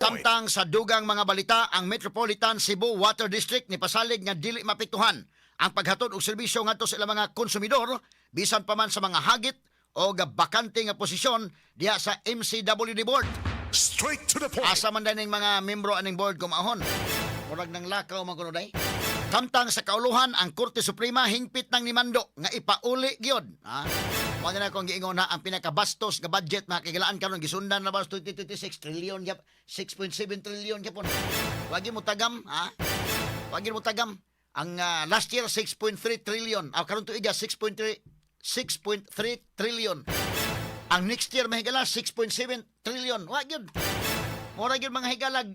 Samtang sa dugang mga balita, ang Metropolitan Cebu Water District ni pasalig nga dili mapektuhan ang paghatod og serbisyo ngadto sa ilang mga konsumidor bisan pa man sa mga hagit o bakante nga posisyon diha sa MCWD board. Straight to the point. Asa man ning mga membro aning board kumahon? Murag nang lakaw man kuno day. Samtang sa kauluhan, ang Korte Suprema hingpit nang nimando nga ipauli gyud. Ha? Mao na akong giingon na ang pinakabastos nga budget, mga kahigalaan, karon gisundan na ba sa 2026 trillion gyap, 6.7 trillion gyapon. Wagi mo tagam, ha? Wagi mo tagam. Ang last year 6.3 trillion. Ah, karon tuiga 6.3 6.3 trillion. Ang next year, mahigala, 6.7 trillion. Wa gyud. Mura gyud, mga higalag.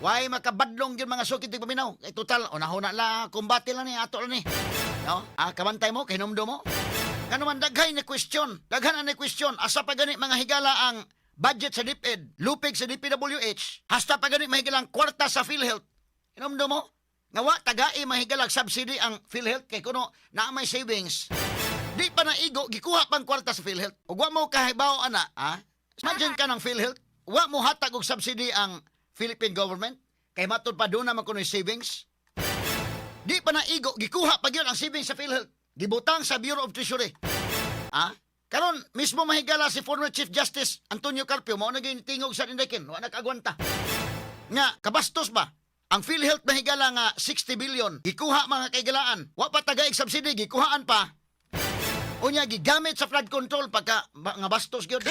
Way makabadlong gyud, mga sukit paminaw. Kay total unahuna la, kumbate lang ni ato lang ni. No? Ah, kabantay mo, kahinumdom mo. Ngano man daghay na question, daghan na question, asa pa gani, mga higala, ang budget sa DepEd, lupig sa DPWH, hasta pa gani, mahigala, ang kwarta sa PhilHealth? Hinumdom mo? Nga wa tagai, mahigalag, subsidy ang PhilHealth kay kuno naa may savings. Di pa naigo, gikuha pang kwarta sa PhilHealth. Ug wa mo kahibaw ana, ha? Imagine ka ng PhilHealth, wa mo hatag og subsidy ang Philippine government kay matud pa doon naman kuno savings. Di pa naigo, gikuha pa gyud ang savings sa PhilHealth. Gibutang sa Bureau of Treasury. Ah? Karon mismo, mahigala, si former Chief Justice Antonio Carpio mao na gyud tingog sa Indekin, wa nakagwanta. Nga kabastos ba? Ang PhilHealth, mahigala, nga 60 billion gikuha, mga kaigalaan. Wa pa tagaig subsidy, gikuhaan pa. Unya gigamit sa flood control pagka nga bastos gyud.